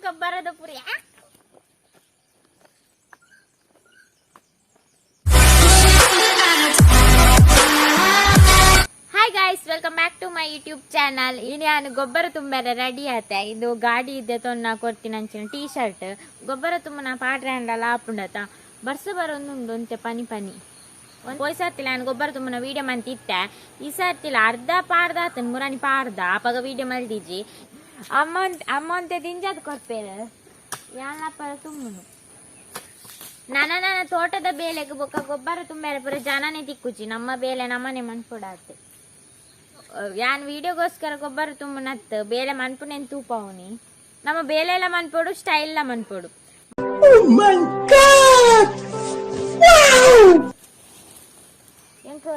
ಗೊಬ್ಬರದ ಪುರಿ. Hi guys, welcome back to my YouTube channel. ಇನ್ನು ನಾನು ಗೊಬ್ಬರ ತುಂಬಾರೆ ರೆಡಿ ಆತೆ. ಇದು ಗಾಡಿ ಇದ್ದೆ ತೊನ್ನ ಕೊಡ್ತೀನಿ ಅಂಚಿನ ಟೀ ಶರ್ಟ್. ಗೊಬ್ಬರ ತುಂಬನ ಪಾಡ್ರೆ ಅಂಡಲ ಆಪುಂಡತ. ಬರ್ಸ ಬರೊಂದುಂಡು ಅಂತೆ ಪನಿ ಪನಿ. ಒಂದು ಪೋಯ್ ಸರ್ತಿಲ್ಲ ನಾನು ಗೊಬ್ಬರ ತುಂಬನ ವೀಡಿಯೋ ಮಂತಿತ್ತೆ. ಈ ಸರ್ತಿಲ್ಲ ಅರ್ಧ ಪಾಡ್ದ ಆತನ್ ಮುರಾನಿ ಪಾಡ್ದ ಅಪಗ ವೀಡಿಯೋ ಮಲ್ದಿಜಿ. ಅಮ್ಮ ಅಮ್ಮ ಅಂತೆ ದಿಂಜಾದ್ ಕೊರ್ಪೇರು ಯಾನಪ್ಪ ತುಂಬುನು. ನನ್ನ ನನ್ನ ತೋಟದ ಬೇಲೆಗೆ ಬೊಕ್ಕ ಗೊಬ್ಬರ ತುಂಬಾರೆ ಪೂರ ಜನನೇ ತಿಕ್ಕುಚಿ. ನಮ್ಮ ಬೇಲೆ ನಮ್ಮನೆ ಮನ್ಪುಡಾತೆ. ಯಾನ್ ವಿಡಿಯೋಗೋಸ್ಕರ ಗೊಬ್ಬರ ತುಂಬನತ್ತು ಬೇಲೆ ಮನ್ಪುನೆನ್ ತೂಪವನಿ. ನಮ್ಮ ಬೇಲೆ ಎಲ್ಲ ಮನ್ಪೊಡು, ಸ್ಟೈಲ್ ಎಲ್ಲ ಮನ್ಪೊಡು. ಎಂಕ್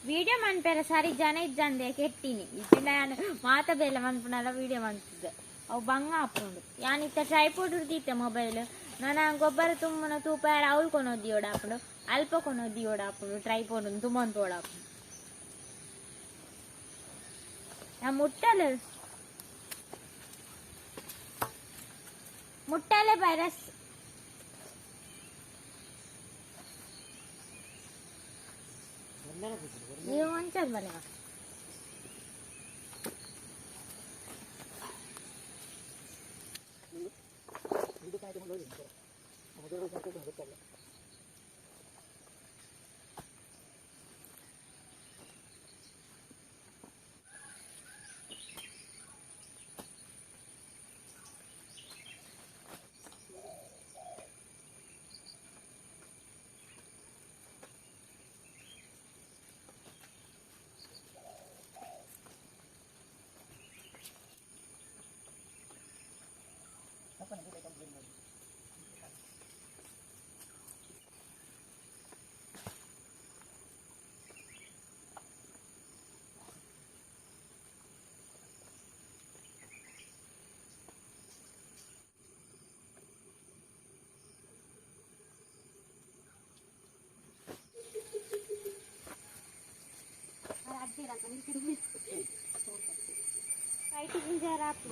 ವಿಡಿಯೋ ಮನ್ಪೆರ ಸರಿ ಜನ ಇಜ್ಜಂದೆ ಕೆಟ್ಟಿನಿ. ಇಜ್ಜಿಂಡ ಯಾನ್ ಮಾತ ಬೇಲೆ ಮನ್ಪುನಲ್ಲ ವಿಡಿಯೋ ಮನ್ಪುದೆ. ಅವು ಬಂಗ ಆಪುಂಡು. ಯಾನ್ ಇತ್ತ ಟ್ರೈಪೋಡ್ ಹಿಡ್ದಿತ್ತೆ ಮೊಬೈಲ್. ನಾನು ಗೊಬ್ಬರ ತುಂಬುನ ತೂಪಾರ ಅವ್ಳು ಕೊನೊದ್ದಿಯೋಡಾಪುಂಡು, ಅಲ್ಪ ಕೊನೊದ್ದಿಯೋಡಾಪುಂಡು, ಟ್ರೈಪೋಡ್ ತುಂಬೊಂದು ಪೋಡಾಪುಂಡು. ನಾ ಮುಟ್ಟಲು ಮುಟ್ಟಲೆ ವೈರಸ್. ನೀವು ಒಂಚೂರು ಬಲ್ಲ.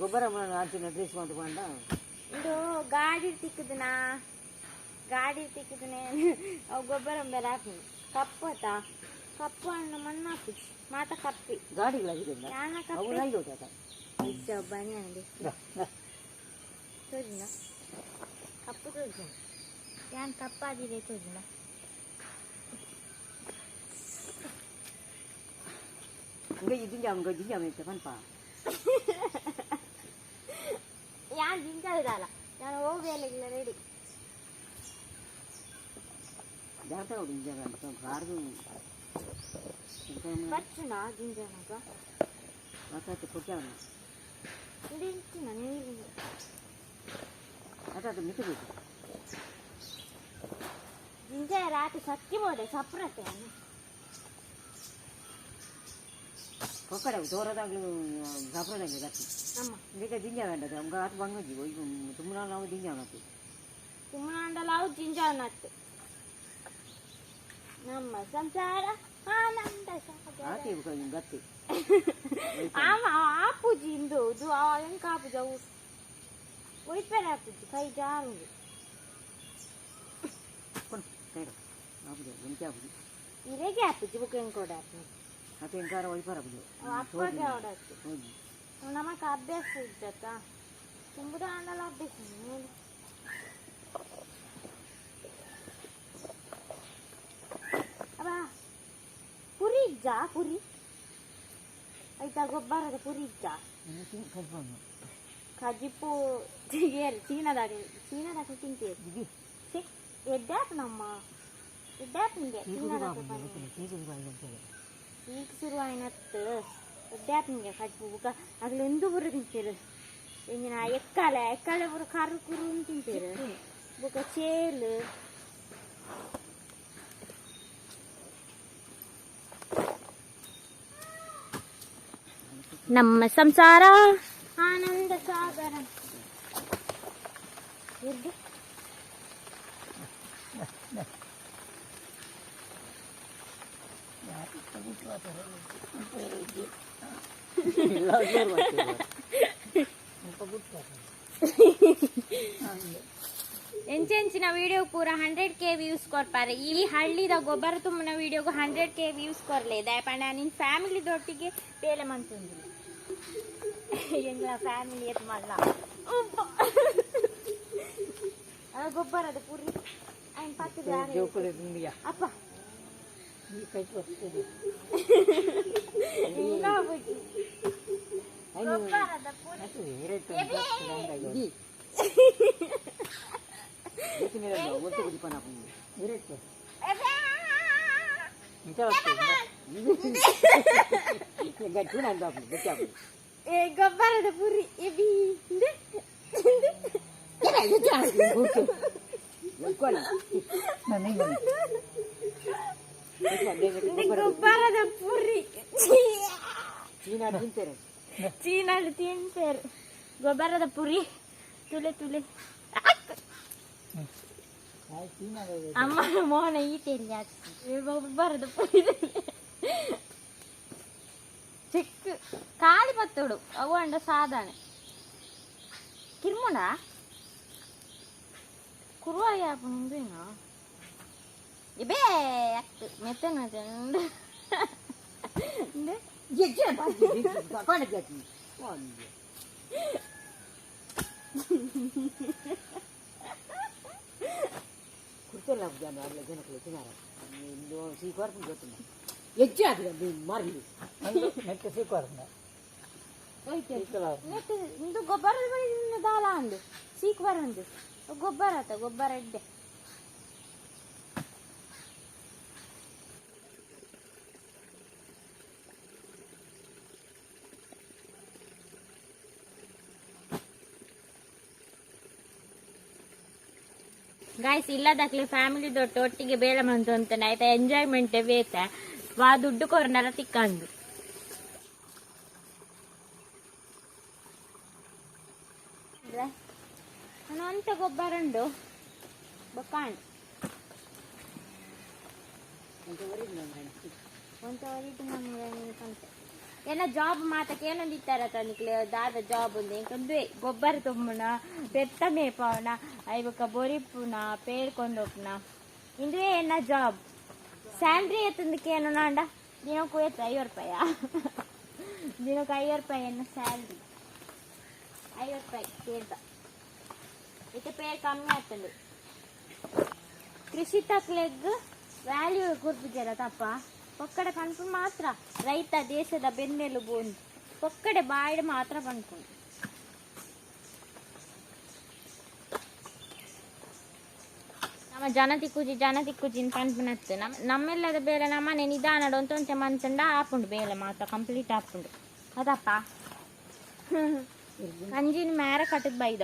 ಗೊಬ್ಬರ ಅಂಚಿನ ಡ್ರೆಸ್ ಮಾಡ್ಕೊಂಡ. ಇದು ಗಾಡಿ ತಿಕ್ಕುದನಾ, ಗಾಡಿ ತಿಕ್ಕುದನೆ. ಅವು ಗೊಬ್ಬರ ಬೇರೆ ಹಾಕಿ ಕಪ್ಪು ಆತ. ಕಪ್ಪು ಹಣ್ಣು ಮಣ್ಣು ಹಾಕುಜಿ ಮಾತ ಕಪ್ಪಿ. ಗಾಡಿಗಳಾಗಿದೆ. ಯಾನ ಅವು ಕಪ್ಪಿ. ನೈದು ಹೋಗ್ತದೆ. ಬನ್ನಿ ಅಂడి ತೋಜಿನ ಕಪ್ಪು ತೋಜು. ಯಾನ್ ಕಪ್ಪಾದಿದೆ ತೋಜಿನ. ಇಂಗ ಜಿಂಜ ಜಿಂಜ ಪನ್ಪ. ಯಾನ್ ಜಿಂಜಾದಲ್ಲ, ನಾನು ಹೋಗ್ಬೇಲಿಲ್ಲ ರೆಡಿ. ಜಾಗ್ರತೆ ಹೊಡು ಜಿಂಜ ಕಾರ್ದು. ಬಚ್ಚುನಾ ಜಿಂಜಾನಾಗ. ಮತ್ತೆ ಕೊಟ್ಟಾವನ. ಇದು ಇಂಚಿನ ನೀರು. ಅದು ಮಿಟ್ಟು. ಜಿಂಜ ರಾತ್ರಿ ಸಕ್ಕಿ ಬೋದೆ ಸಪ್ರತೆ. ಕೊಕ್ಕಡ ದೂರದಾಗ್ಲೂ ಸಾಪ್ರದಾಗ್ಲಿ ಗಟ್ಟಿ. ನಮ್ಮ ಈಗ ಜಿಂಜ വേണ്ടത് നമുക്ക് ಅದು ಬಂಗಜಿ ತುಂಬ ನಾವು ಜಿಂಜ ಮತ್ತೆ. ಸುಮ್ಮನಾಂಡಲಾವು ಜಿಂಜಾನತ್ತು. ನಮ್ಮ ಸಂಸಾರ ಆನಂದ ಸಾಗರ. ಆತಿ ಗಟ್ಟಿ. ಆಮ ಆಪುಜಿ ಇಂದು ಇದು ಎಂಕ ಆಪುಜಿ ಅವು ಒಯ್ಪೆರೆ ಆಪುಜಿ, ಕೈ ಜಾರುಂಡು. ಕೊಂಡು ಸೈಡ್ ಆಪುಜಿ ಎಂಚ ಆಪುಜಿ. ಇರೆಗೆ ಆಪುಜಿ ಬುಕ್ ಎಂಕೋಡ ಆಪುಜಿ. ಅದು ಎಂಕಾರ ಒಯ್ಪರ ಆಪುಜಿ. ಅವು ಅಪ್ಪಗೆ ಅವಡತ್ತು. ಹೋಗಿ. ನಮಕ್ ಅಭ್ಯಾಸ ಇದ್ದತ್ತ ತುಂಬುದ ಆಂಡಲ ಅಭ್ಯಾಸ ನೋಡಿ. ಅಬ್ಬಾ, ಪುರಿ ಇಜ್ಜಾ? ಪುರಿ ಆಯ್ತಾ? ಗೊಬ್ಬರದ ಪುರಿ ಇಜ್ಜಾ? ಕಜಿಪು ಏರು ಚೀನಾದಾಗ ಚೀನಾದಾಗ ತಿಂತೀರಿ. ಜಿಗಿ. ಛೆ, ಎಡ್ಡಾಪ್ ನಮ್ಮ ಎಡ್ಡಾಪ್ ನಿಂಗೆ ಚೀನಾದಾಗ. ಈಗ ಶುರುವಾಯಿನತ್ತು ಎಡ್ಡಾಪ್ ನಿಂಗೆ ಕಜಿಪು. ಬುಕ್ಕ ಅಗಲು ಎಂದು ಬುರು ತಿಂತೀರು ಇಂಜಿನ ಎಕ್ಕಾಲೆ ಎಕ್ಕಾಲೆ ಬುರು ಕರು ಕುರು ತಿಂತೀರು ಬುಕ್ಕ ಚೇಲು. ನಮ್ಮ ಸಂಸಾರ ಆನಂದ ಸಾಗರ. ಎದ್ದು ಎಂಚೆಂಚಿನ ವಿಡಿಯೋ ಪೂರ 100K views ಕೊರ್ಪಾರೆ. ಈ ಹಳ್ಳಿದ ಗೊಬ್ಬರ ತುಂಬುನ ವಿಡಿಯೋಗೂ 100K views ಕೊರ್ಲೆ. ದಯಪಂಡ ನಿನ್ನ ಫ್ಯಾಮಿಲಿ ದೊಟ್ಟಿಗೆ ಬೇಲೆ ಮಂತುಂದು ಎಂಗ್ಲ ಫ್ಯಾಮಿಲಿ ಎತ್ ಮಲ್ಲ ಗೊಬ್ಬರ ಅದು ಪೂರಿ ಐನ್ ಪತ್ತದ ಅಪ್ಪ ಗೊಬ್ಬರದ ಪುರಿ ಎಬಿ ಗೊಬ್ಬರದ ಪುರಿ ಚೀನಾಡು ತಿಂತಾರೆ ಗೊಬ್ಬರದ ಪುರಿ ತುಲೆ ತುಲೆ ಅಮ್ಮ ಮೋಹನ ಈಟೆಲ್ಲಿ ಗೊಬ್ಬರದ ಪುರಿ ಚಿಕ್ಕ ಖಾಲಿ ಪತ್ತೋಡು ಅವು ಅಂಡ ಸಾಧಾನೆ ಕಿರ್ಮುಂಡ ಕುರುವಾಯ ಮುಂದೇನಾ ಇಬೇ ಅಕ್ತು ಮೆತ್ತನ ಇಂದು ಗೊಬ್ಬರ ದಾಲ ಅಂದು ಸೀಕ್ ಬರಂದು ಗೊಬ್ಬರ ಆತ ಗೊಬ್ಬರ ಇಡ್ಡೆ. ಗಾಯ್ಸ್ ಇಲ್ಲದಾಕ್ಲೆ ಫ್ಯಾಮಿಲಿ ದೊಡ್ಡ ಒಟ್ಟಿಗೆ ಬೇಳೆ ಮಂತು ಅಂತ ಆಯ್ತಾ ಎಂಜಾಯ್ಮೆಂಟ್ ಬೇತ ವಾ ದುಡ್ಡು ಕೊರ್ನರ ತಿಕ್ಕಂದು. ಅಂತ ಗೊಬ್ಬರ ಉಂಡು ಬೊಕ್ಕಾಂಡ್ ಏನ ಜಾಬ್ ಮಾತಕ್ಕೆ ಏನೊಂದು ಇತ್ತಾರ ತನಿಕ್ಲೆ ದಾದ ಜಾಬ್ ఉంది ಇಂಕೊಂದು ಗೊಬ್ಬರ ತುಂಬುನ ಪೆತ್ತ ಮೇಪವನ ಐಬೊಕ್ಕ ಬೊರಿಪುನ ಪೇರ್ಕೊಂಡೋಪುನ ಇಂದುವೆ ಏನ ಜಾಬ್ ಸ್ಯಾಲ್ರಿ ಎತ್ತಂದಕ್ಕೆ ಏನು ನಾಂಡ ದಿನಕ್ಕೂ ಎತ್ತ 50 ರೂಪಾಯ ದಿನಕ್ಕೆ 50 ರೂಪಾಯಿ ಏನ ಸ್ಯಾಲ್ರಿ 50 ರೂಪಾಯಿ ಪೇರ್ದ ಇತ್ತೆ ಪೇರ್ ಕಮ್ಮಿ ಆಗ್ತದೆ. ಕೃಷಿ ತಕ್ಲೆಗ್ ವ್ಯಾಲ್ಯೂ ಕೊರ್ಪುಜರ ತಪ್ಪ ಪೊಕ್ಕಡೆ ಪನ್ಪು ಮಾತ್ರ ರೈತ ದೇಶದ ಬೆನ್ನೆಲುಬು ಪೊಕ್ಕಡೆ ಬಾಯಿಡ್ ಮಾತ್ರ ಪನ್ಪುಂಡು. ನಮ್ಮ ಜನ ತಿಕ್ಕುಜಿ ಜನ ತಿಕ್ಕುಜಿ ಪನ್ಪುನತ್ತು ನಮ್ಮ ನಮ್ಮೆಲ್ಲದ ಬೇಲೆ ನಮ್ಮನೆ ನಿಧಾನಡು ಒಂತೊಂತೆ ಮನ್ಸಂಡ ಆಪುಂಡು ಬೇಲೆ ಮಾತ್ರ ಕಂಪ್ಲೀಟ್ ಆಪುಂಡು ಅದಪ್ಪ. ಕಂಜಿನ ಮ್ಯಾರ ಕಟ್ಟದ್ ಬೈದ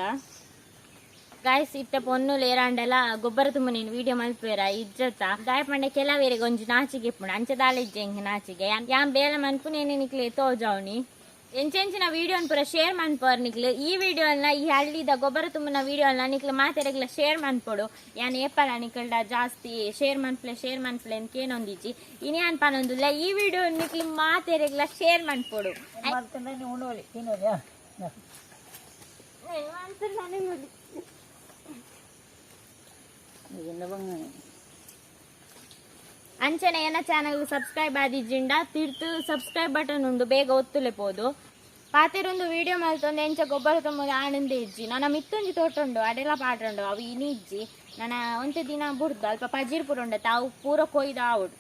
ಗಾಯ್ಸ್ ಇತ್ತ ಪೊನ್ನು ಲೇರಾಂಡಲ ಗೊಬ್ಬರ ತುಂಬ ನೀನು ವಿಡಿಯೋ ಮಲ್ಪೇರ ಇಜ್ಜತ್ತ ದಾಯಪಂಡೆ ಕೆಲವೇರಿಗೆ ಒಂಜಿ ನಾಚಿಗೆ ಇಪ್ಪುಂಡು ಅಂಚದಾಲ ಇಜ್ಜೆ ಇಂಕ್ ನಾಚಿಗೆ ಯಾನ್ ಬೇಲೆ ಮನ್ಪು ನೇನೆ ನಿಕ್ಲೆ ತೋಜಾವ್ನಿ ಎಂಚೆಂಚಿನ ವಿಡಿಯೋನ್ ಪೂರ ಶೇರ್ ಮನ್ಪೋರ್ ನಿಕ್ಲು ಈ ವಿಡಿಯೋನ ಈ ಹಳ್ಳಿದ ಗೊಬ್ಬರ ತುಂಬುನ ವಿಡಿಯೋನ ನಿಕ್ಲು ಮಾತೆರೆಗ್ಲ ಶೇರ್ ಮನ್ಪೋಡು ಯಾನ್ ಏಪಲ ನಿಕಲ್ಡ ಜಾಸ್ತಿ ಶೇರ್ ಮನ್ಪ್ಲೆ ಶೇರ್ ಮನ್ಪ್ಲೆ ಅಂತ ಏನೊಂದಿಜ್ಜಿ ಇನಿ ಯಾನ್ ಪನೊಂದುಲ್ಲ ಈ ವಿಡಿಯೋ ನಿಕ್ಲು ಮಾತೆರೆಗ್ಲ ಶೇರ್ ಮನ್ಪೋಡು. ಅಂಚನೆ ಏನ ಚಾನಲ್ ಸಬ್ಸ್ಕ್ರೈಬ್ ಆದಿಜ್ಜಿಂಡ ತಿರ್ತು ಸಬ್ಸ್ಕ್ರೈಬ್ ಬಟನ್ ಉಂಡು ಬೇಗ ಒತ್ತುಲೆ ಪೋದು ಪಾತೆರೊಂದು ವಿಡಿಯೋ ಮಲ್ತೊಂದು ಎಂಚ ಗೊಬ್ಬರ ತುಂಬುದು ಆನಂದ ಇಜ್ಜಿ ನನ್ನ ಮಿತ್ತೊಂಜಿ ತೋಟ ಉಂಡು ಅಡೆಲ್ಲ ಪಾಟ ಉಂಡು ಅವು ಇನಿ ಇಜ್ಜಿ ನನ್ನ ಒಂತೆ ದಿನ ಬುಡ್ದು ಅಲ್ಪ ಪಜೀರ್ ಪೂರ ಉಂಡು ತಾವು ಪೂರ ಕೊಯ್ದು ಆವಡು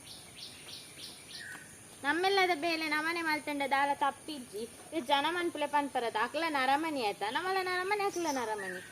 ನಮ್ಮೆಲ್ಲದ ಬೇಲೆ ನಮನೆ ಮಲ್ತಂಡ ದಾಲ ತಪ್ಪಿಜ್ಜಿ ಜನ ಮನ್ಪುಲೆ ಪನ್ಪರದ ಅಕ್ಲ ನರಮನಿ ಆಯ್ತಾ ನಮ್ಮಲ್ಲ ನರಮನಿ ಅಕ್ಲ ನರಮನಿ.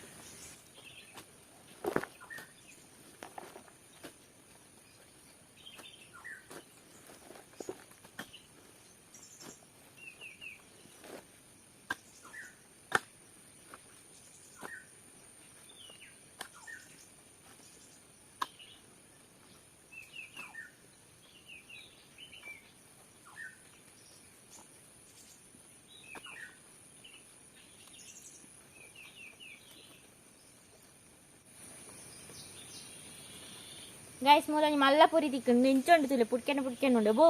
ಗೈಸ್ ಮೂಲನಿ ಮಲ್ಲಪುರಿ ತಿಕ್ಕು ನಿಂಚೊಂಡು ತುಲೆ ಪುಟ್ಕೆನ ಪುಟ್ಕೆನ ಉಂಡು ಬೋ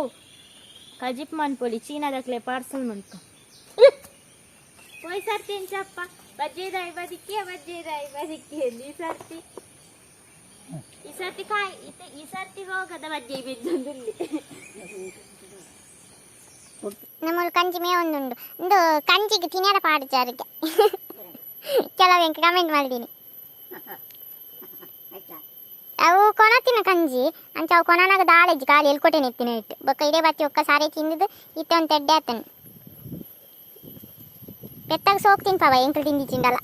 ಕಜಿಪ್ ಮನ್ಪೊಲಿ, ಚೀನಾದಕ್ಲೆ ಪಾರ್ಸಲ್ ಮನ್ಪ. ಪೋಯ್ ಸರ್ತಿ ಎಂಚಪ್ಪ ಬಜ್ಜೆದಾಯಿ ಬದಿಕ್ಕೆ, ಬಜ್ಜೆದಾಯಿ ಬದಿಕ್ಕೆ. ಈ ಸರ್ತಿ, ಈ ಸರ್ತಿ ಕಾಯಿ ಇತ್ತೆ, ಈ ಸರ್ತಿ ಹೋಗದ ಬಜ್ಜೆ ಬಿದ್ದೊಂದುಲ್ಲಿ. ನಮ್ಮಲ್ಲಿ ಕಂಜಿ ಮೇ ಒಂದುಂಡು. ಇಂದು ಕಂಜಿಗೆ ತಿನ್ಯಾರ ಪಾಡುಚಾರಿಗೆ ಕೆಲವು ಕಮೆಂಟ್ ಮಾಡಿದ್ದೀನಿ. ಅವು ಕೊಣತಿನ ಕಂಜಿ ಅಂಚ ಅವು ಕೊಣನಾಗ ದಾಳೆಜ್ಜಿ ಖಾಲಿ ಎಲ್ಕೊಟೆ ನೆತ್ತಿನ ಇಟ್ಟು ಬೊಕ್ಕ ಇಡೇ ಬತ್ತಿ ಒಕ್ಕ ಸಾರಿ ತಿಂದಿದ್ದು ಇತ್ತೆ ಒಂದು ತೆಡ್ಡೆ ಆತನು. ಪೆತ್ತಾಗ ಸೋಕ್ ತಿನ್ಪವ, ಎಂಕಲ್ ತಿಂದಿ ಚಿಂಡಲ್ಲ.